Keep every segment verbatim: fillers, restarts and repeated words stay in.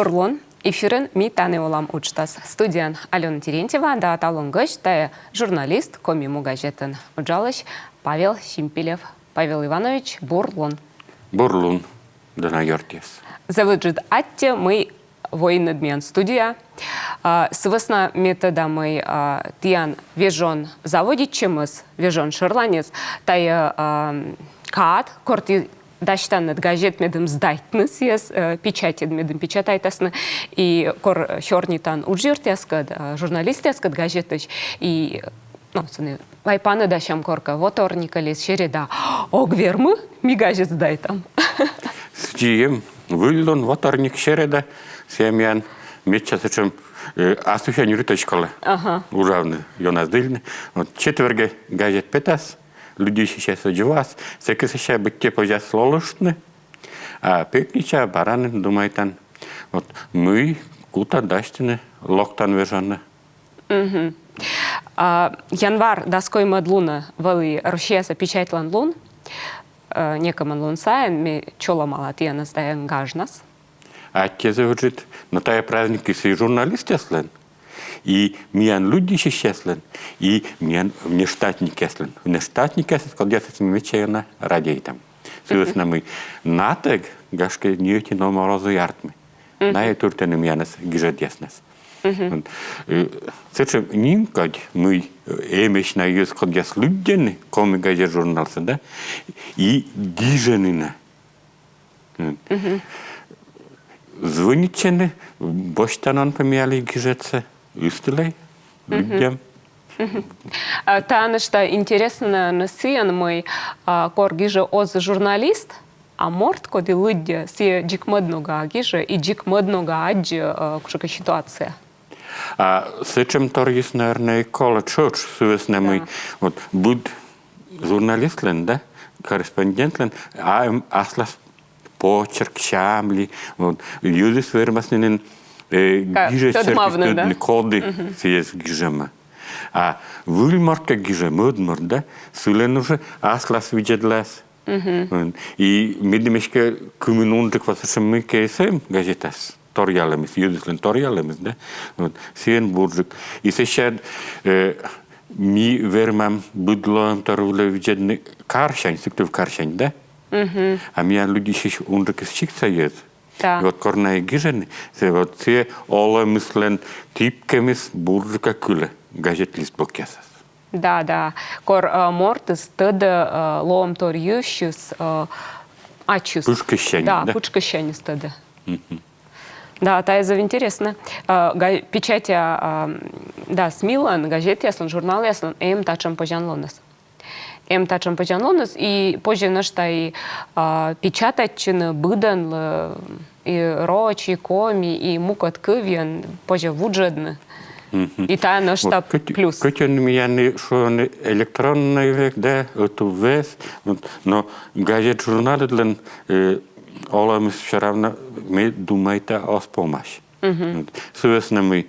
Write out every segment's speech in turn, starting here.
Бур лун. Эфирын «Ми тані олам» уджтас. Студияын Алёна Терентьева да талун гӧсьт — тайӧ журналист, «Коми му» газетын уджалысь Павел Симпелев. Павел Иванович, бур лун. Бур лун, дона ёртъяс. Зэв ыджыд аттьӧ, мый воинныд миян студияӧ. А, сы вӧсна ме тӧда, мый, а, тіян вежон заводитчӧмыс, вежон шӧрланьыс — тайӧ, а, кад, кор ті дасьтанныд газет, медым сдайтны сійӧс, э, печатьӧд, медым печатайтасны. И кор сёрнитан уджъёртъяскӧд, э, журналистъяскӧд газетысь, и, ну, сэні вай паныдасям коркӧ: воторник ли середа. Ог вермы, ми газет сдайтам. Сідзи эм, выль лун, воторник, середа, сійӧ миян медся сэтшӧм, э, асывсянь рытӧсь колӧ. Ага. Уджавны ёна зільны. Вот четвергӧ газет петас, «Люди и вещи» сійӧс аддзывас, сэки сэсся быттьӧ позяс лолыштны. А пятница бара нин думайтан, вот, мый кута дасьтыны, локтан вежонӧ. Мгм. А, январ дас коймӧд лунӧ вӧлі Россияса печатьлӧн лун. Э, некымын лун сайын ме чолӧмала тіянӧс тайӧн гажнас. Аттьӧ зэв ыджыд. Но тайӧ праздникыс и журналистъяслӧн, и миян лыддьысьысьяслӧн, и миян внештатникъяслӧн. Внештатникъясыс, кодъясӧс ми медся ёна радейтам. Сы вӧсна мый натӧг, гашкӧ, ни ӧти номыр оз и артмы. Найӧ тыртӧны миянӧс, гижӧдъяснас. Вот, э, сэтшӧм нимкодь, мый, э, эмӧсь на йӧз, кодъяс лыддьӧны «Коми газет» журналсӧ, да, и гижӧны на. М. Звӧнитчӧны, босьтан он пӧ миянлы гижӧдсӧ, ыстылӧй, лыддям. А, тайӧ нӧшта интереснӧ на сійӧн, мый, а, кор гижӧ оз журналист, а морт, коді лыддьӧ, сійӧ дзик мӧд ногӧн гижӧ и дзик мӧд ногӧн аддзӧ, а, кутшӧмкӧ ситуация. А сэтшӧм торйыс, наверно, и колӧ тшӧтш, сы вӧсна мый, да, вот, быд журналистлӧн, да, корреспондентлӧн, а, эм аслас почерк, сям ли, вот, йӧзыс вермас нин, э, гижӧдсӧ тӧдмавны, да, тӧдны, коді сійӧс гижӧма. А выль морт кӧ гижӧ, мӧд морт, да, сылӧн уже аслас видзӧдлас. Мгм. И медым эськӧ кымын унджык вот сэтшӧм мыйкӧ эм газетас торъялӧмыс, йӧзыслӧн торъялӧмыс, да? Вот, сійӧн бурджык. И сэсся, э, ми вермам быд лоӧмтор вылӧ видзӧдны карсянь, Сыктыв карсянь, да? Мгм. А миян лыддьысьысь унджыкыс сиктса йӧз. Да. И вот кор найӧ гижӧны, сійӧ вот сійӧ олӧмыслӧн тіпкӧмыс бурджыка кылӧ газет листбокъясас. Да, да. Кор, э, мортыс тӧдӧ, э, лоӧмтор йывсьыс, э, ачыс. Пытшкӧссяньыс, да? Да, пытшкӧссяньыс тӧдӧ. Мгм. Да, тайӧ зэв интереснӧ. Э, га-, печатьӧ, э, да, СМИ-лӧн, газетъяслӧн, журналъяслӧн эм татшӧм позянлуныс. Эм татшӧм позянлуныс, и позьӧ нӧшта и, а, печатайтчыны быдӧнлы, и роч, и коми, и мукӧд кывйӧн позьӧ вуджӧдны. Мгм. И тайӧ нӧшта плюс. Кӧть он миян и шуӧны электроннӧй век, да, ӧтуввез, вот, но газет-журналыдлӧн, э, олӧмыс всё равно, ме думайта, оз помась. Мгм. Вот. Сы вӧсна мый,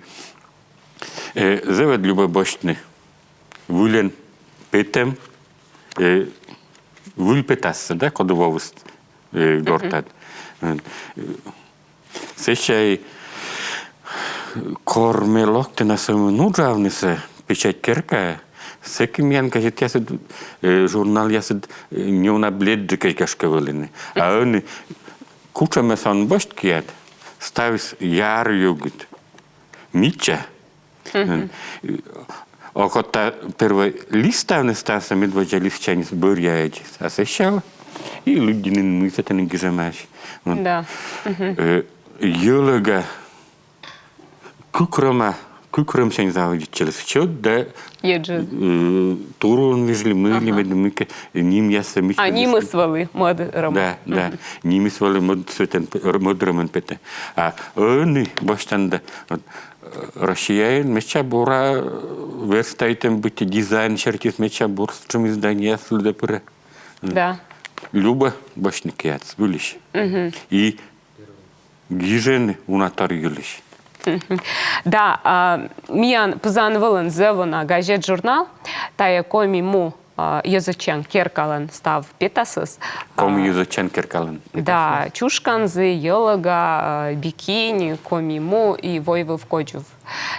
э, зэв ӧд любӧ босьтны выльӧн петӧм, э, выль петассӧ, да, коді во вывсӧ, э, гортад. Э, сэсся и кор ме локті на сӧмын уджавнысӧ печать керкаӧ, сэки миян газетъясыд, э, журналъясыд, э, неуна бледжыкӧсь, гашкӧ, вӧліны. А ӧні кутшӧмӧс он босьт киад, ставыс яръюгыд. Мича. Мгм. Окота первой листавны ставсӧ, медводдза листсяньыс бӧръяӧдзыс, а сэсся и лыддьыны, мыйсӧ тэныд гижӧмаӧсь. Вот. Да. Мгм. Э, йӧлӧга кыкрӧма, кыкрӧмсянь заводитчыліс чӧд да, еджыд, э, турун вежлі, мый ли, ага, медым мыйкӧ нимъяссӧ мича. А, нимыс вӧлі мӧд рӧма. Да, да. Мгм. Нимыс вӧлі мӧд цветӧн, р-, мӧд рӧмӧн петӧ. А ӧні босьтан да, вот, Россияын медся бура, э, верстайтӧм быттьӧ дизайн сертиыс, медся бур сэтшӧм изданиеяс лыдӧ пырӧ. Да. Любӧ босьтны киад збыльысь. Мгм. И гижӧны уна тор йылысь. Мгм. Да, а, миян пызан вылын зэв уна газет-журнал, тайӧ «Коми му» А, йӧзӧдчан керкалӧн став петасыс. Коми йӧзӧдчан керкалӧн. Да, «Чушканзі», «Йӧлӧга», а, «Би кинь», «Коми му» и «Войвыв кодзув».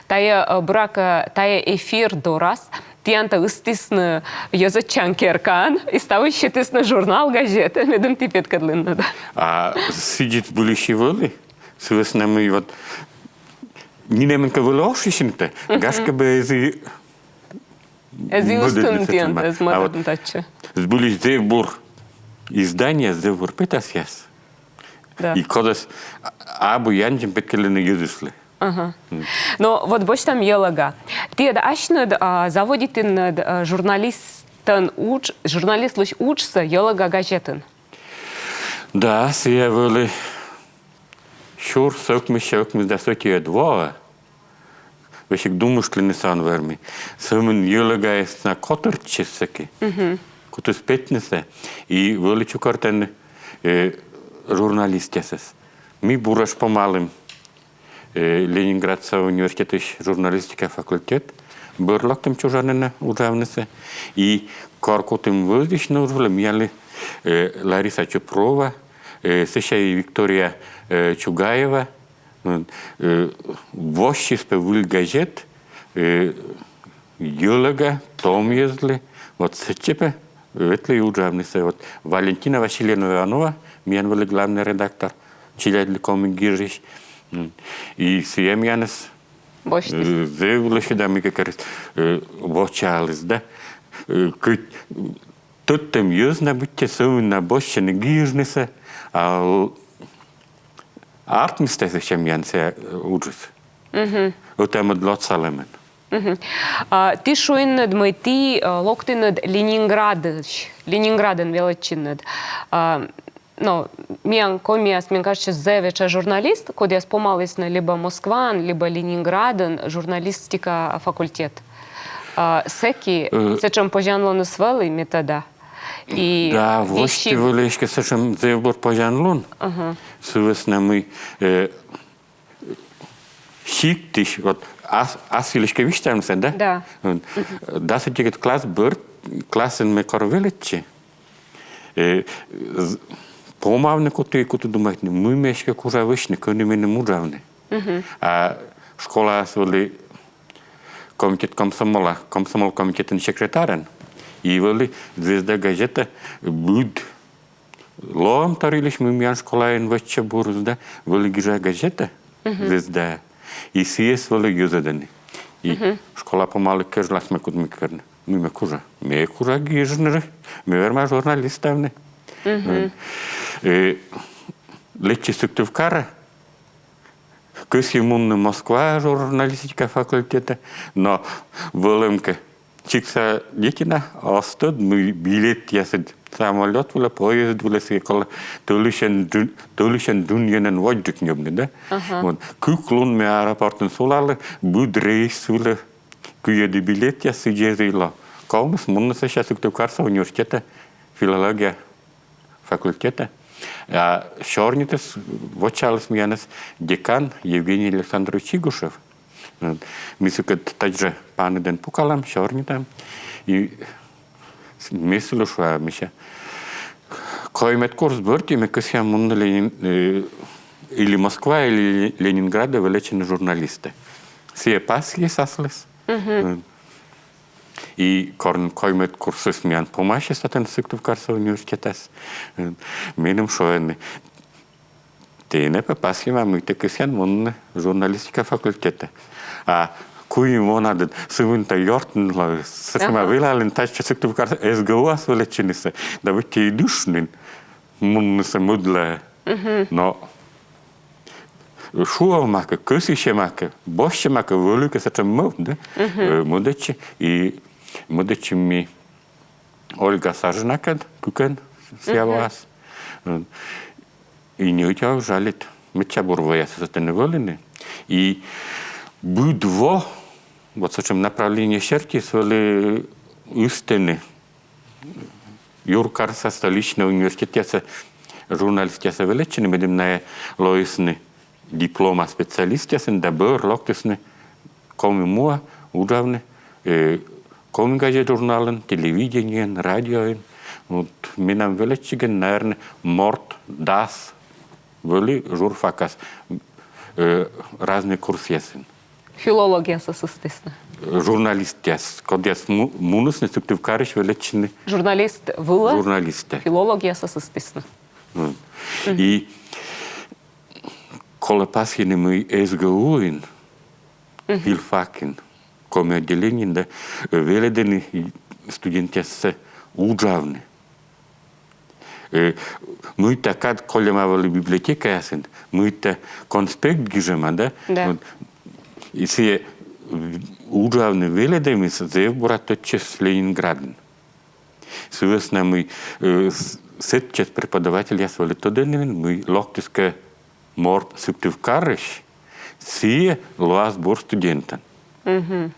Тайӧ, а, буракӧ, тайӧ эфир дорас тіянтӧ ыстісны йӧзӧдчан керкаын, и ставыс сетісны журнал, газет, медым ті петкӧдлінныд. А сідзи збыльысь и вӧлі, сы вӧсна мый вот нинӧмӧн кӧ вӧлі ошйысинтӧ, гашкӧ бы эз и... Эз и ыстын тіянтӧ, эз мӧдӧдны татчӧ. Збыльысь зэв бур издание, зэв бур петасъяс. Да. И кодӧс абу яндзим петкӧдлыны йӧзыслы. Ага. Но вот босьтам «Йӧлӧга». Тіян асьныд, а, заводитінныд, а, журналистӧн удж, журналистлысь уджсӧ «Йӧлӧга» газетын. Да, сійӧ вӧлі сюрс ӧкмыссё ӧкмысдас ӧтиӧд воӧ. Весиг думыштлыны сійӧн верми. Сӧмын «Йӧлӧгаыс» на котыртчис сэки. Кутіс петнысӧ. И вӧлі чукӧртӧны, э, журналистъясӧс. Ми буретш помалім, э, Ленинградса университетысь журналистика факультет. Бӧр локтім чужанінӧ уджавнысӧ. И кор кутім вӧзйысьны удж вылӧ, миянлы, э, Лариса Чупрова, э, сэсся и Виктория, э, Чугаева, э, воссис пӧ выль газет, э, «Йӧлӧга», том йӧзлы, вот сэтчӧ пӧ ветлі уджавнысӧ. Вот Валентина Васильевна Иванова, миян вӧлі главный редактор, челядьлы коми гижысь. М. И сійӧ миянӧс, Босьтіс. Э, зэв лӧсьыда мыйкӧ керис, э, вочааліс, да. Э, кӧть тӧдтӧм йӧз на быттьӧ сӧмын на босьтчӧны гижнысӧ, а л-, артмис тай сэтшӧм миян сійӧ, э, уджыс. Ӧта-мӧд отсалӧмӧн. А, ті шуинныд, мый ті, э, локтінныд Ленинградысь, Ленинградын велӧдчинныд. А, но миян, комияс, мен кажется, зэв этша журналист, кодъяс помалісны либӧ Москваын, либӧ Ленинградын журналистика факультет. А, сэки, э, сэтшӧм позянлуныс вӧлі, ме тӧда. И... Да, весиг вӧлі эськӧ сэтшӧм зэв бур позянлун. Ага. Сы вӧсна мый, э, сиктысь, вот, ас, ас йылысь кӧ висьтавны, да? Да. Вот. Дас ӧтикӧд класс бӧрд, классын ме кор велӧдчи. Э, з-, помавны куті, куті думайтны, мый ме эськӧ кужа вӧчны, кӧні меным уджавны. А школаас вӧлі комитет комсомола, комсомол комитетын секретарӧн. И вӧлі «Звезда» газета быд лоӧмтор йылысь, мый миян школаын вӧчсьӧ бурыс, да, вӧлі гижа газета «Звезда». И сійӧс вӧлі йӧзӧдӧны. И школа помалӧ кежлас ме кутім керны. Мый ме кужа. Ме кужа гижны, ме верма журналист ставны. Э, лэччи Сыктывкарӧ, кӧсйи мунны Москваӧ журналистика факультетӧ, но вӧлӧмкӧ чикса детина, оз тӧд, мый билетъясыд самолёт вылӧ, поезд вылӧ, сійӧ колӧ тӧлысьӧн джын-, тӧлысьӧн джынйӧнӧн водзджык ньӧбны, да? Ага. Вот. Кык лун ме аэропортын сулалі, быд рейс вылӧ кыйӧді билетъяс, сідзи эз и ло. Ковмис мунны сэсся Сыктывкарса университетӧ, филология факультетӧ. А сёрнитіс, вочааліс миянӧс декан Евгений Александрович Игушев. Ми сыкӧд тадзи паныдӧн пукалам, сёрнитам. И ме сылы шуа, мися, коймӧд курс бӧрти ме кӧсъя мунны Ленин-, э, или Москва, или Ленинградӧ велӧдчыны журналистӧ. Сійӧ пасйис аслыс. И кор нин коймӧд курсыс миян помасис татӧн Сыктывкарса университетас, э, меным шуӧны: «Тэнӧ пӧ пасйӧма, мый тэ кӧсъян мунны журналистика факультетӧ». А куим вонаджык сӧмын тай ёртны лои, сэтшӧма велалін татчӧ, Сыктывкарса, СГУ-ас велӧдчынысӧ, да быттьӧ и дыш нин муннысӧ мӧдлаӧ. Но шуӧ макӧ, кӧсйысьӧ макӧ, босьтчӧ макӧ вӧлі кӧ сэтшӧм мӧвп, да? Э, мӧдӧдчи, и мӧдӧдчим ми Ольга Сажинакӧд, кыкӧн сія воас. Э, и ньӧти ог жалит, медся бур вӧясыс сэтӧні вӧліны. И быд во вот сэтшӧм направление серти вӧлі ыстӧны юркарса, столичнӧй университетъясӧ журналистъясӧс велӧдчыны, медым найӧ лоисны диплома специалистъясӧн да бӧр локтісны Коми муӧ уджавны, э, Коми газет-журналын, телевидениеын, радиоын. Вот, менам велӧдчигӧн, наверно, морт дас вӧлі журфакас, э, разнӧй курсъясын. Филологъясас ыстісны. Журналистъяс, кодъяс му-, мунісны Сыктывкарысь велӧдчыны. Журналист вылӧ. Журналистӧ. Филологъясас ыстісны. М. И колӧ пасйыны, мый СГУ-ын, филфакын, коми отделениеын, да, велӧдӧны студентъяссӧ уджавны. Э, мыйта кад кольӧма вӧлі библиотекаясын, мыйта конспект гижӧма, да? Да. Вот. И сійӧ уджавны велӧдӧмыс зэв бура тӧдчис Ленинградын. Сы вӧсна мый, э, с-, сэтчӧс преподавательяс вӧлі тӧдӧны, мый локтіс кӧ морт Сыктывкарысь, сійӧ лоас бур студентӧн. Мгм.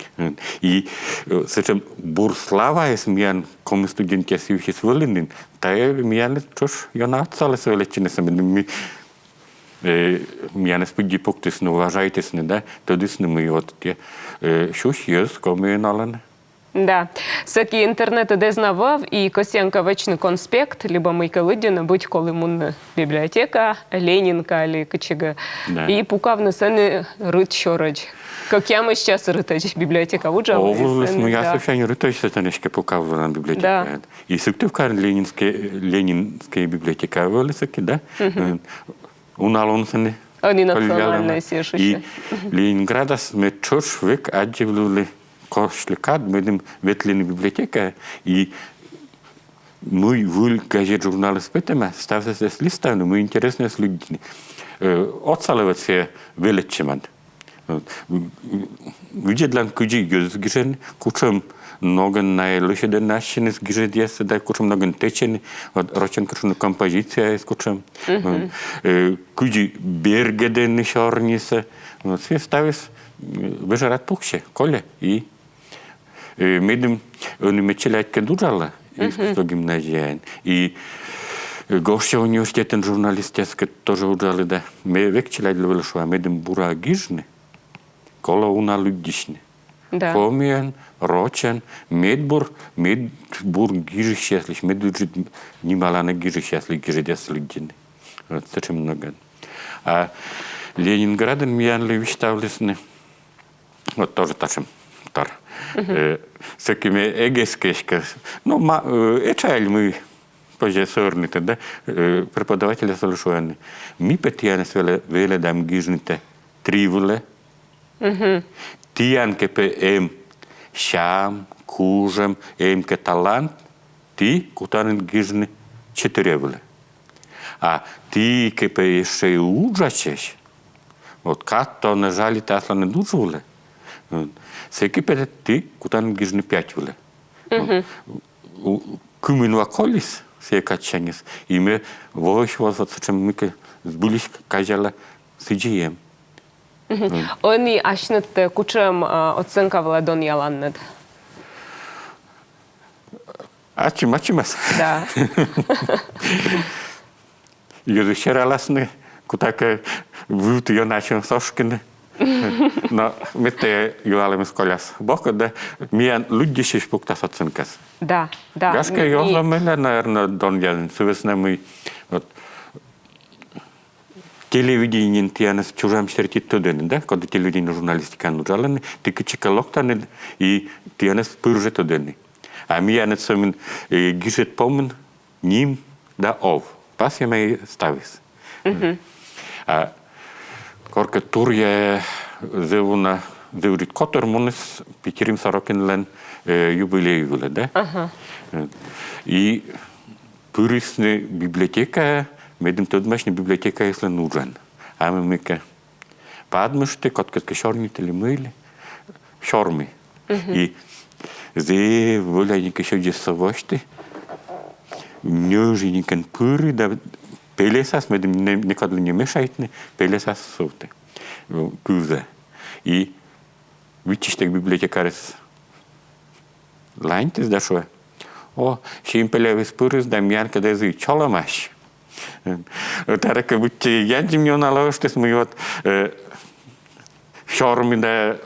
И, э, сэтшӧм бур славаыс миян коми студентъяс йывсьыс вӧліны, тайӧ миянлы тшӧтш ёна отсаліс велӧдчынысӧ, медым ми, э, миянӧс пыдди пуктісны, уважайтісны, да, тӧдісны, мый вот тайӧ, э, сюсь йӧз Комиын олӧны. Да. Сэки интернетыд эз на вӧв, и кӧсъян кӧ вӧчны конспект, либӧ мыйкӧ лыддьыны, быть колі мунны библиотекаӧ, Ленинкаӧ али кытчӧкӧ. Да. И пукавны сэні рыт сёрӧдз. Кӧкъямыс час рытӧдз библиотекаын уджавны. Овлысь, сэні, ну, я, да, совсем не рытӧдз, сэтӧн эськӧ пукавлі на библиотекаын. Да. И Сыктывкарын Ленинскӧй, Ленинскӧй библиотека вӧлі сэки, да? Мгм. Э, уналун сэні. Ӧні надсылалӧны сійӧ шусьӧ. И Ленинградас ме тшӧтш век аддзывлі, коли кӧсъя кад, медым ветлыны библиотекаӧ, и мый выль газет-журналыс петӧма, ставсӧ сэсся листавны, мый интереснӧйӧс лыддьыны. Э, отсалӧ вед сійӧ велӧдчӧмад. Вот. Видзӧдлан, кыдзи йӧзыс гижӧны, кутшӧм ногӧн найӧ лӧсьӧдӧны ассьыныс гижӧдъяссӧ, да, кутшӧм ногӧн тэчӧны, вот, рочӧн кутшӧм композицияыс кутшӧм. Мгм. Э, кыдзи бергӧдӧны сёрнисӧ. Вот, сійӧ ставыс, э, вежӧрад пуксьӧ, кольӧ и, э, медым ӧні ме челядькӧд уджала искусство гимназияын. И, э, гожся университетын журналистъяскӧд тоже уджалі, да. Ме век челядьлы вӧлі шуа, медым бура гижны, колӧ уна лыддьысьны. Да. Комиӧн, рочӧн, медбур, медбур гижысьяслысь, медыджыд нималана гижысьяслысь гижӧдъяс лыддьыны. Вот, сэтшӧм ногӧн. А Ленинградын миянлы висьтавлісны, вот тоже татшӧм тор. Мгм. Э, сэки ме эг эскы эськӧ. Ну, ма-, э, этша ли мый, позьӧ сӧвмыны, да, э, преподавательяс вӧлі шуӧны. Ми пӧ тіянӧс велӧ-, велӧдам гижны тэ три вылӧ. Мгм. Тіян кӧ пӧ эм сям, кужӧм, эм кӧ талант, ті кутанныд гижны четыре вылӧ. А ті кӧ пӧ ещӧ и уджачӧсь, вот кад-то нӧ жалитӧ асланыд удж вылӧ, м, сэки пӧ ті кутанныд гижны пять вылӧ. Мгм. У-, кымын ва колис сійӧ кадсяньыс, и ме воысь воз вот сэтшӧм мыйкӧ збыльысь казяла, сідзи эм. Мгм. Ӧні асьныд кутшӧм, а, оценка вылӧ донъяланныд? Ачым, ачымӧс. Да. Йӧзыс сераласны, кутакӧ вывті ёна ачымӧс ошкыны. Но мед тайӧ юалӧмыс коляс бокӧ, да, миян лыддьысьысь пуктас оценкаыс. Да, да. Гашкӧ, и ёна мыйла, наверно, донъялӧны, сы вӧсна мый вот телевидениеын тіянӧс чужӧм серти тӧдӧны, да, коді телевидение журналистикаын уджалӧны, ті кытчӧкӧ локтанныд, и тіянӧс пыр жӧ тӧдӧны. А миянӧс сӧмын, э, гижӧд помын ним да ов. Пасйӧма и ставыс. Мгм. А коркӧ туръя зэв уна, зэв ыджыд котыр муніс Питирим Сорокинлӧн, э, юбилей вылӧ, да? Ага. Э, и пырисны библиотекаӧ, медым тӧдмасьны библиотекаыслӧн уджӧн. А ме мыйкӧ падмышті, кодкӧд кӧ сёрнитӧ ли мый ли, сёрми. Мгм. И зэв вӧляникӧ сьӧдзӧссӧ восьті, ньӧжйӧникӧн пыри да пельӧсас, медым не-, некодлы не мешайтны, пельӧсас сувті, э, кывзӧ. И виччысьтӧг библиотекарыс ланьтіс да шуӧ: «О, сим пельӧс пырис да миянкӧд эз и чолӧмась». Ӧтарӧ кӧ быттьӧ яндзим ёна лоӧ ыштіс, мый вот, э, сёрми да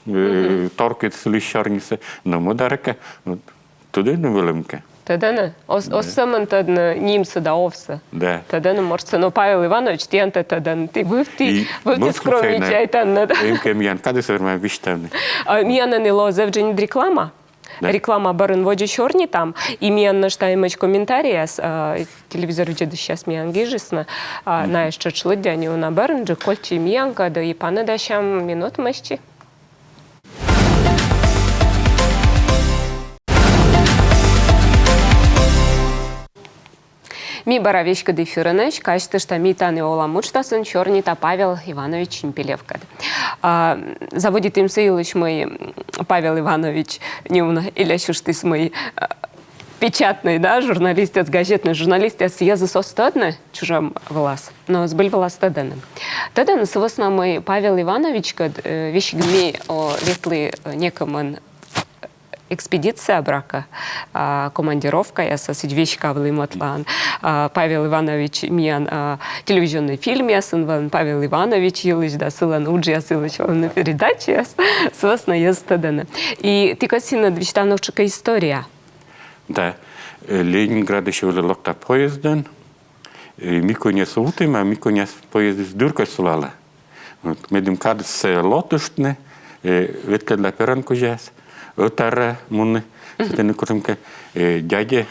э, торкӧд сылысь сёрнисӧ, но мӧдарӧ кӧ, вот, тӧдӧны вӧлӧмкӧ. Тӧдӧны? Оз, оз сӧмын тӧдны нимсӧ да овсӧ. Да. Тӧдӧны мортсӧ. Но Павел Иванович, тіянтӧ тӧдӧны, ті вывті, и вывті скромничайтанныд. Эм кӧ миян кадыс вермам висьтавны. А, миян ӧні лоӧ зэв дженьыд реклама. Да. Реклама бӧрын водзӧ сёрнитам, и миян нӧшта эмӧсь комментарийяс, а, телевизор видзӧдысьяс миян гижисны, а, найӧс тшӧтш лыддя неуна бӧрынджык, кольччӧй миянкӧд и паныдасям минут мысти. Ми бара веськыд эфирынӧсь, казьтышта, ми тані «Олам» уджтасын сёрнитам Павел Иванович Шимпелевкӧд. А, заводитім сы йылысь, мый Павел Иванович неуна эля сюжтіс, мый, а, печатнӧй, да, журналистъяс, газетнӧй журналистъяс йӧзыс оз тӧдны чужӧм вылас, но збыль вылас тӧдӧны. Тӧдӧны сы вӧсна, мый Павел Ивановичкӧд, э, весиг ми, о, ветлі, э, некымын экспедиция, бара кӧ, а, командировкаясас, сідз веськавлім ӧтлаын. А, Павел Иванович миян, а, телевизионнӧй фильмъясын вӧлі, Павел Иванович йылысь да сылӧн уджъяс йылысь вӧлі передачаяс, сы вӧсна йӧзыс тӧдӧны. И ті кӧсйинныд висьтавны кутшӧмкӧ история. Да. Э, Ленинградысь вӧлі локта поездӧн. Э, ми кӧинъяс вуттім, а ми кӧинъяс поездыс дыр кӧ сулалӧ. Вот, медым кадыс сійӧ локтыштны, э, ветлӧдлӧ перрон кузяс, ӧтарӧ мунны, сэтӧні кутшӧмкӧ, э, дядьӧ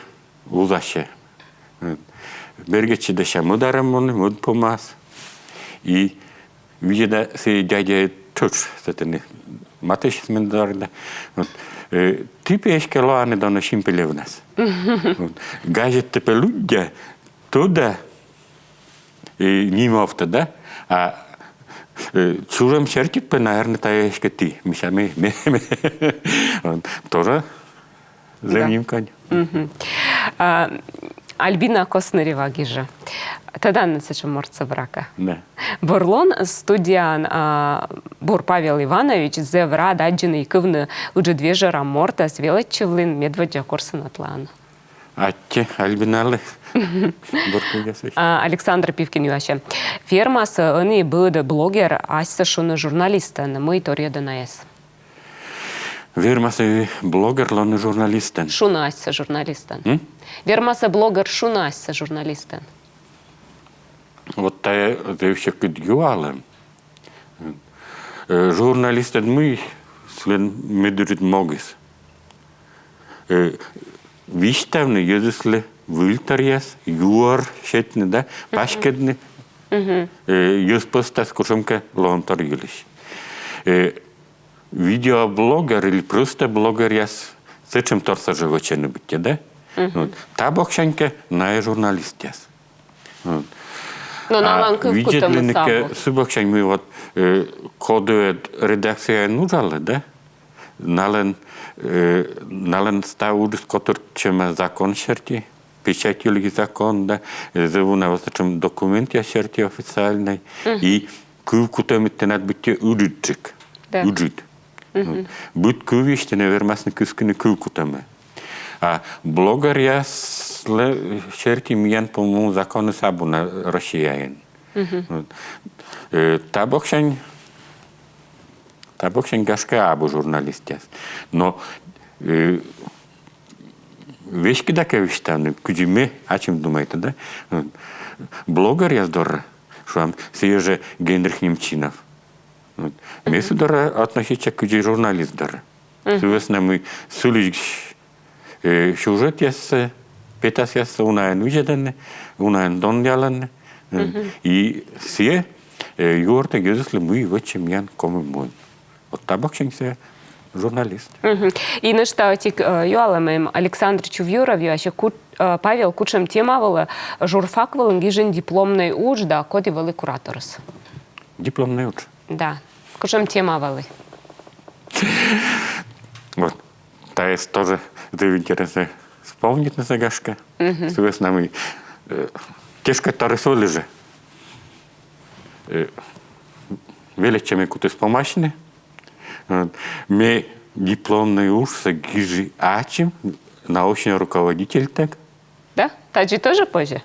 вузасьӧ. Вот. Бергӧдчӧ да сэсся мӧдарӧ мунны, мӧд помас. И видзӧда, сійӧ дядьӧ тшӧтш сэтӧні матыстчис ме дорӧ да. Вот. Э, ті пӧ эськӧ лоанныд онӧ Шимпелевнас. Вот. Газеттӧ пӧ лыддя, тӧда, и нимовтӧ, да? А, э, чужӧм серти пӧ, наверно, тайӧ эськӧ ті. Мися, ме, ме, ме. Вот. Тоже зэв нимкодь. А, Альбина Коснырева гижӧ. Тӧданныд сэтшӧм мортсӧ, бара кӧ? Да. Бур лун, студияын, а, бур Павел Иванович, зэв рад аддзыны и кывны ыджыд вежӧрам мортӧс велӧдчывлін медводдза курсын ӧтлаын. Аттьӧ Альбиналы. Бур кывъясысь. А, Александр Пивкин юасьӧ. Вермасӧ ӧні быд блогер асьсӧ шуны журналистӧн, мый торйӧдӧ найӧс? Вермасӧ блогер лоны журналистӧн? Шуны асьсӧ журналистӧн. М? Вермасӧ блогер шуны асьсӧ журналистӧн? Вот тайӧ зэв сьӧкыд юалӧм. Э, журналистӧн мый сылӧн медыджыд могыс? Э, висьтавны йӧзыслы выльторъяс, юӧр сетны, да, паськӧдны, э, йӧз пӧсяс кутшӧмкӧ лоӧмтор йылысь. Э, видеоблогер или просто блогеръяс сэтшӧмторсӧ жӧ вӧчӧны быттьӧ, да? Вот. Та боксянь кӧ найӧ журналистъяс. Вот. Но налӧн кывкутӧмыс абу. Видзӧдлыны кӧ сы боксянь, мый вот, э, кодъяс редакцияын уджалӧ, да? Налӧн, э, налӧн став уджыс котыртчӧма закон серти, печать йылысь закон, да, э, зэв уна вот сэтшӧм документъяс серти официальнӧй. И кывкутӧмыд тэнад быттьӧ ыджыдджык. Да. Ыджыд. Вот. Быд кывйысь тэнӧ вермасны кыскыны кывкутӧмӧ. А блогеръяслы серти миян, по-моему, законыс абу на Россияын. Вот. Э, та боксянь, та боксянь, гашкӧ, абу журналистъяс. Но, э, веськыда кӧ висьтавны, кыдзи ме ачым думайта, да? Вот. Блогеръяс дорӧ, шуам, сійӧ жӧ Генрих Немчинов. Вот. Ме сы дорӧ относитча кыдзи журналист дорӧ. Сы вӧсна мый сылысь, э, сюжетъяссӧ, петасъяссӧ унаӧн видзӧдӧны, унаӧн донъялӧны. Э, и сійӧ, э, юӧртӧ йӧзыслы, мый вӧчӧ миян Коми муын. Вот та боксянь сійӧ журналист. И нӧшта ӧтик, э, юалӧм эм. Александр Чувьюров юасьӧ, ку-, э, Павел, кутшӧм тема вылӧ журфак вылын гижин дипломнӧй удж да коді вӧлі кураторыс? Дипломнӧй удж. Да. Кутшӧм тема вылӧ? Вот. Тайӧс тоже зэв интереснӧ вспомнитны, гашкӧ. Сы вӧсна мый, э, тешкодьторйыс вӧлі жӧ. Э, велӧдчӧмӧй кутіс помасьны. Вот. Ме дипломнӧй уджсӧ гижи ачым, научнӧй руководительтӧг. Да? Тадзи тоже позьӧ?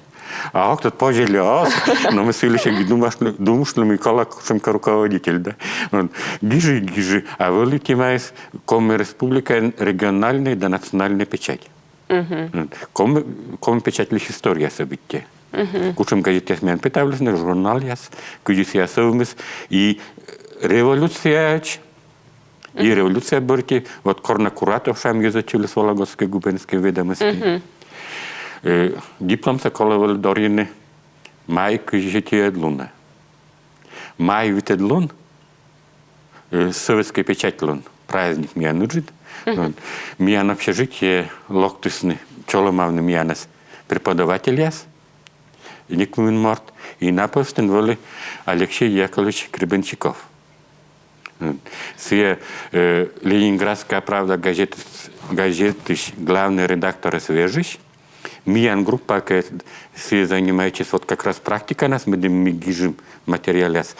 А ог тӧд, позьӧ ли оз, но ми сылысь думыштлім, думыштлім и колӧ кутшӧмкӧ руководитель, да. Вот. Гижи, гижи, а вӧлі темаыс Коми Республикаын региональнӧй да национальнӧй печать. Вот. Коми, коми печатьлысь историясӧ быттьӧ. Кутшӧм газетъяс миян петавлісны, журналъяс, кыдзи сійӧ сӧвмис и революцияӧдз, и революция бӧрти, вот Корна Куратов шуам, йӧзӧдчывліс Вологодскӧй губернскӧй ведомости. Э, дипломсӧ колӧ вӧлі дорйыны май кызь сизимӧд лунӧ. Май витӧд лун, э, советскӧй печатьлун праздник миян ыджыд. Вот. Миян общежитие локтісны чолӧмавны миянӧс преподавательяс, некымын морт, и на пӧвстын вӧлі Алексей Яковлевич Гребенщиков. Сійӧ, э, «Ленинградская правда» газет, газетысь главнӧй редакторӧс вежысь. Миян группа кӧ, сійӧ занимайтчис вот как раз практиканас, медым ми гижим материалъяс.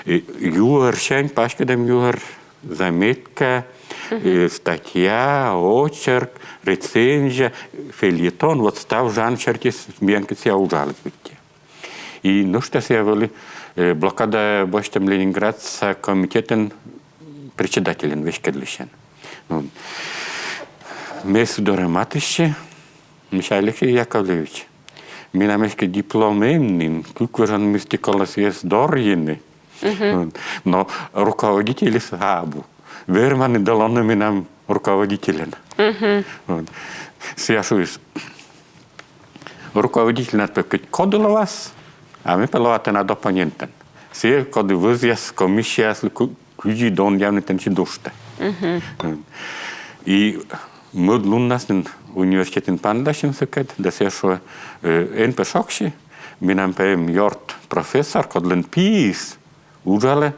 Э, юӧрсянь, паськӧдӧм юӧр, заметка, э, статья, очерк, рецензия, фельетон, вот став жанр серти миянкӧд сійӧ уджаліс быттьӧ. И нӧшта сійӧ вӧлі, э, блокада босьтӧм Ленинградса комитетӧн председательӧн веськӧдлысьӧн. Ну, ме сы дорӧ матыстчи, мися, Алексей Яковлевич, менам эськӧ диплом эм нин, кык вежон мысти колӧ сійӧс дорйыны. Вот. Но руководительыс абу. Верманныд лоны менам руководительӧн. Вот. Сійӧ шуис: руководительнад пӧ кӧть коді лоас, а ме пӧ лоа тэнад оппонентӧн. Сійӧ, коді вӧзъяс комиссияяслы, ку-, кыдзи донъявны тэнсьыд уджтӧ. Вот. И мӧд луннас нин университетын паныдасим сыкӧд, да сійӧ шуӧ, э, эн пӧ шогсьы, менам пӧ эм ёрт профессор, кодлӧн пиыс уджалӧ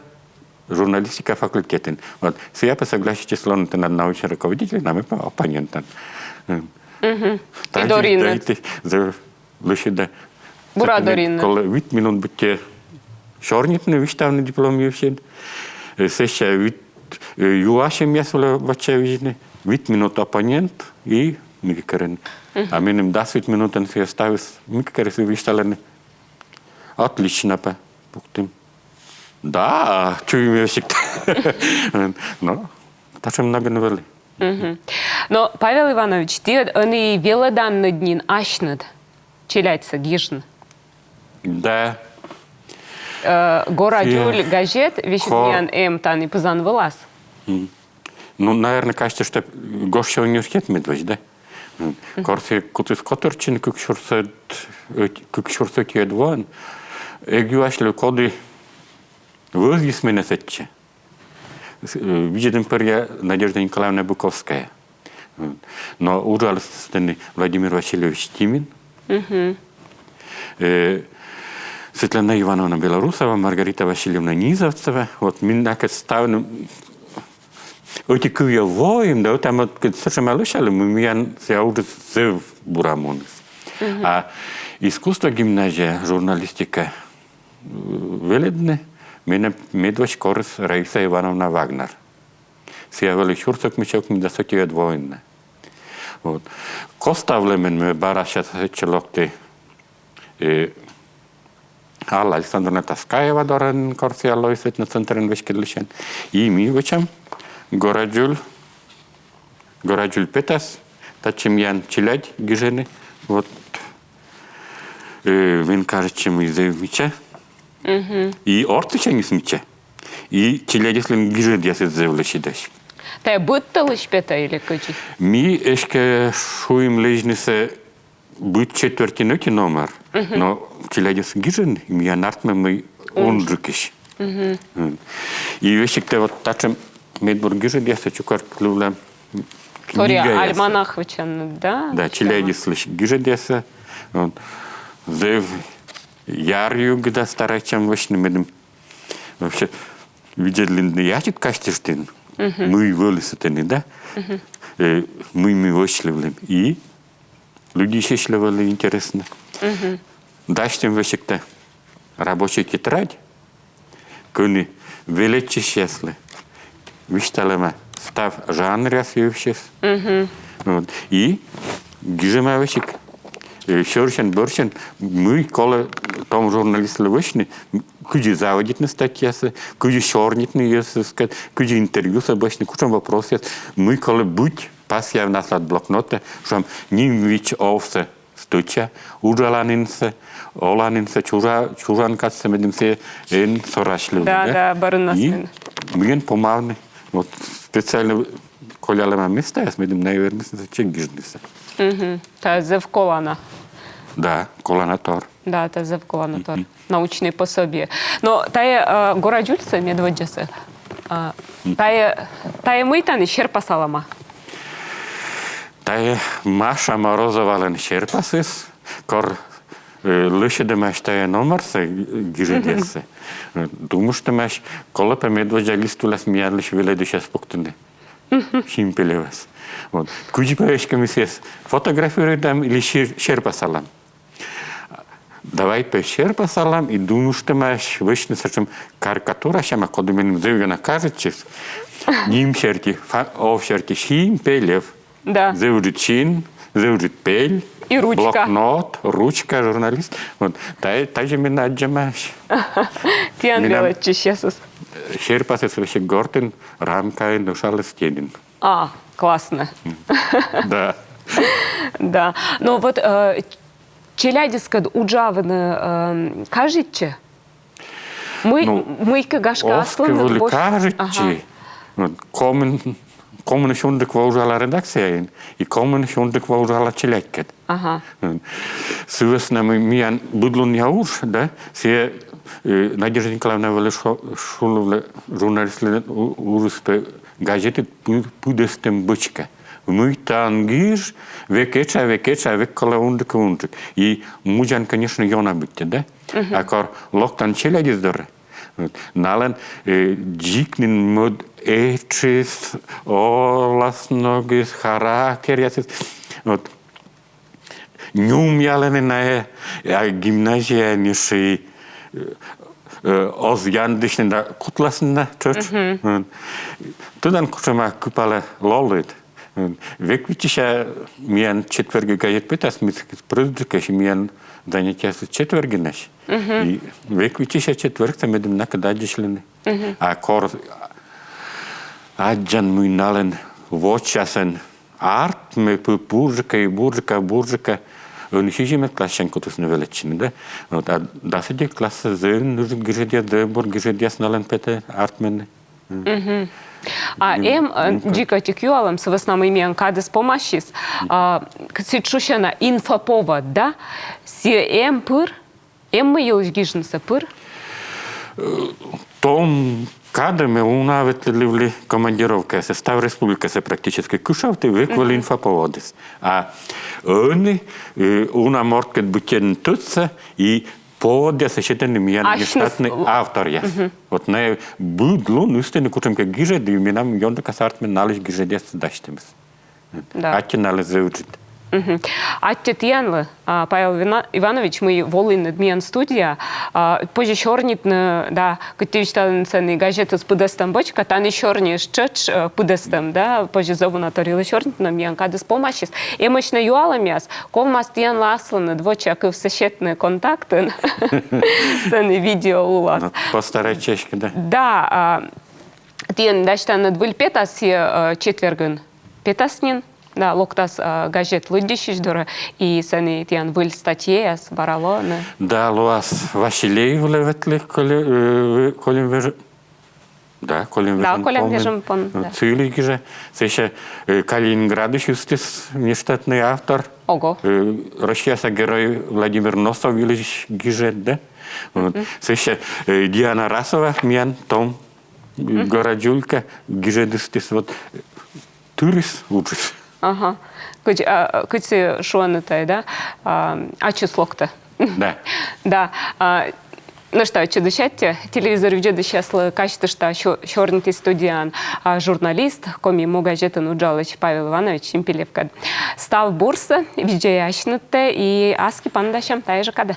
журналистика факультетын. Вот. Сійӧ пӧ согласитчис лоны тэнад научнӧй руководительӧн, а ме пӧ оппонентӧн. Мгм. И дорйинныд. Лӧсьыда. Бура дорйинныд. Колӧ вит минут быттьӧ сёрнитны, висьтавны диплом йывсьыд. Э, сэсся вит, э, юасьӧмъяс вылӧ вочавидзны. Вит минут оппонент и мыйкӧ керӧны. Мгм. А меным дас вит минутӧн сійӧ ставыс мыйкӧ керӧ, сійӧ висьталӧны. Отлично пӧ пуктім. Да, чуймӧ весиг. Но татшӧм ногӧн вӧлі. Мгм. Но, Павел Иванович, ті ӧні велӧданныд нин асьныд челядьсӧ гижны? Да. Э, «Гора дзуль» газет весиг миян эм тані пызан вылас. Мгм. Ну, наверно, кажитчӧ, что гожся университет медводз, да? Мгм. Кор сійӧ кутіс котыртчыны кык сюрсӧд, э, кык сюрс ӧтиӧд воын, эг юасьлы, коді вӧзйис менӧ сэтчӧ. С-, э, видзӧдім пӧръя Надежда Николаевна Быковская. Вот. Но уджаліс тані Владимир Васильевич Тимин. Мгм. Э, Светлана Ивановна Белоусова, Маргарита Васильевна Низовцева. Вот ми накӧд ставным ӧти кывйӧ воим, да ӧта-мӧдкӧд сэтшӧма лӧсялім, мый миян сійӧ уджыс зэв бура муніс. Мгм. А искусство гимназия, журналистика, э, велӧдны менӧ медводз корис Раиса Ивановна Вагнер. Сійӧ вӧлі сюрс ӧкмыссё ӧкмысдас ӧтиӧд воын на. Вот. Коставлӧмӧн ме бара час сэтчӧ локті, э, Алла Александровна Таскаева дорӧ, кор сійӧ лоис этноцентрӧн веськӧдлысьӧн. И ми вӧчам «Гора дзуль», «Гора дзуль» петас, татчӧ миян челядь гижӧны. Вот. Э, мен кажитчӧ, мый зэв мича. Мгм. И ортсысяньыс мича. И челядьыслӧн гижӧдъясыс зэв лӧсьыдӧсь. Тайӧ быд тӧлысь петӧ или кыдзи? Ми эськӧ шуим лэдзнысӧ быд четвертьын ӧти номер, но челядьыс гижӧны, миян артмӧ, мый унджыкысь. Мгм. И весиг тай вот татшӧм медбур гижӧдъяссӧ чукӧртлывлам книгаӧ. Альманах вӧчан, да? Да, челядьыслысь гижӧдъяссӧ. Вот. Зэв яръюгыда старайтчам вӧчны, медым вообще видзӧдлыны ачыд казьтыштны, мый вӧлі сэтӧні, да? Э, мый ми вӧчлывлім. И людыслы вӧлі интереснӧ. Дасьтім весиг тай рабочӧй тетрадь, кӧні велӧдчысьяслы висьталӧма став жанръяс йывсьыс. Вот. И гижӧма весиг Э, сьӧрсянь-бӧрсянь, мый колӧ том журналистлы вӧчны, кыдзи заводитны статьясӧ, кыдзи сёрнитны йӧзыскӧд, кыдзи интервьюсӧ вӧчны, кутшӧм вопросъяс, мый колӧ быть пасъявны аслад блокнотӧ, шуам, ним виччысьӧ овсӧ стӧча, уджаланінсӧ, оланінсӧ, чужа-, чужан кадсӧ, медым сійӧ эн сорасьлывлы, да? Да, да, бӧрынас нин. Мыйӧн помавны. Вот специально коллялӧма местаяс, медым найӧ вермисны сэтчӧ гижнысӧ. Мгм. Тайӧ зэв колана. Да, колана тор. Да, тайӧ зэв колана тор. Мгм. Научнӧй пособие. Но тайӧ, э, гора дзульсӧ, медводдзасӧ. А, тайӧ, тайӧ мый тані, серпасалӧма? Тайӧ Маша Морозовалӧн серпасыс, кор, э, лӧсьӧдӧмаӧсь тайӧ номерсӧ, э, гижӧдъяссӧ. Э, думыштӧмаӧсь, колӧ пӧ медводдза лист вылас миянлысь велӧдысьяс пуктыны. Симпелевӧс. Вот. Кыдзи пӧ эськӧ ми сійӧс фотографируйтам или сер-, серпасалам? Давай пӧ серпасалам и думыштӧмаӧсь вӧчны сэтшӧм карикатура сяма, коді меным зэв ёна кажитчис. Ним серти, фа-, ов серти Симпелев. Да. Зэв ыджыд син, зэв ыджыд пель. И ручка. Блокнот, ручка, журналист. Вот. Та-, тадзи менӧ аддзӧмаӧсь. Тіян велӧдчысьясыс. Серпасыс весиг гортын, рамкаын, ӧшалӧ стенын. А, классно. Да. Да. Но вот, э, челядьыскӧд уджавны, э, кажитчӧ? Мый, ну, мыйкӧ, гашкӧ, оз кӧ аслыныд вӧлі босьт-, кажитчы. Ага. Вот, комын, комынысь унджык во уджала редакцияын, и комынысь унджык во уджала челядькӧд. Ага. Вот. Сы вӧсна мый миян быдлунъя уж, да, сійӧ, э, Надежда Николаевна вӧлі шо-, шулывлӧ журналистлӧн у-, уджыс пӧ газетыд пы-, пыдӧстӧм бочка. Мыйта он гиж, век этша, век этша, век колӧ унджык и унджык. И мудзан, конечно, ёна быттьӧ, да? Мгм. А кор локтан челядьыс дорӧ, вот, налӧн, э, дзик нин мӧд этшыс, оласногыс, характеръясыс. Вот. Нюмъялӧны найӧ, а гимназияын ещӧ и, э, э, оз яндысьны да кутласны на тшӧтш. Мгм. М. Тӧдан, кутшӧма кыпалӧ лолыд. М. Век виччыся миян четвергӧ газет петас, ми сыкӧд прӧстдык, миян занятиеыс четвергынӧсь. Мгм. И век виччыся четвергсӧ, медым накӧд аддзысьлыны. Мгм. А кор аддзан, мый налӧн вочасӧн артмӧ пӧ бурджыка и бурджыка, бурджыка. Ӧні сизимӧд классянь кутісны велӧдчыны, да? Вот, а дас ӧти классас зэв ыджыд гижӧдъяс, зэв бур гижӧдъяс налӧн петӧ артмыны. Мгм. А эм, э, дзик ӧтик юалӧм, сы вӧсна мый миян кадыс помасис. А, к-, сідз шусяна инфоповод, да? Сійӧ эм пыр, эм мый йылысь гижнысӧ пыр? Э, том кадӧ ме уна ветлывлі командировкаясӧ, став республикасӧ практически кышавті, век вӧлі инфоповодыс. А ӧні, э, уна морткӧд быттьӧ тӧдса, и поводъяссӧ сетӧны миян нештатнӧй авторъяс. Мгм. Вот найӧ быд лун ыстӧны кутшӧмкӧ гижӧд, и менам ёнджыкасӧ артмӧ налысь гижӧдъяс дасьтӧмыс. Да. Аттьӧ налы зэв ыджыд. Мгм. Аттьӧ тіянлы, а, Павел Вина-, Иванович, мый волінныд миян студияӧ, а, позьӧ сёрнитны, да, кыдз ті висьталінныд, сэні газетыс пыдӧстӧм бочка, тані сёрниыс тшӧтш, э, пыдӧстӧм, да, позьӧ зэв уна торйылы сёрнитны, но миян кадыс помасис. Эмӧсь на юалӧмъяс, ковмас тіянлы аслыныд воча кывсӧ сетны Контактын. Сэні видео улас. Ну, постарайтча эськӧ, да. Да, а, тіян дасьтанныд выль петас, э, четвергын петас нин, да, локтас, э, газет лыддьысьысь дорӧ, и сэні тіян выль статьяяс бара лоӧны. Да, лоас. Василей вылӧ ветлі, коли-, э, Кольӧм веж-, да, Кольӧм вежон пон. Да, Кольӧм вежон пон, да. Сылы гижӧ. Сэсся, э, Калининградысь ыстіс нештатнӧй автор. Ого. Э, Россияса Герой Владимир Носов йылысь гижӧ, да? Вот. Мгм. Сэсся, э, Диана Расова, миян том, э, гора дзюлька, гижӧдыс ыстіс, вот, э, тырыс уджыс. Ага. Кыдз, а, кыдз шуӧны тай, да? А, ачыс локтӧ. Да. Да. А, нӧшта ӧтчыд аттьӧ. Телевизор видзӧдысьяслы казьтышта, сё-, сёрнитіс студияын, а, журналист, «Коми му» газетын уджалысь Павел Иванович Симпелевкӧд. Став бурсӧ, видзӧй асьнытӧ и аски паныдасям тайӧ жӧ кадӧ.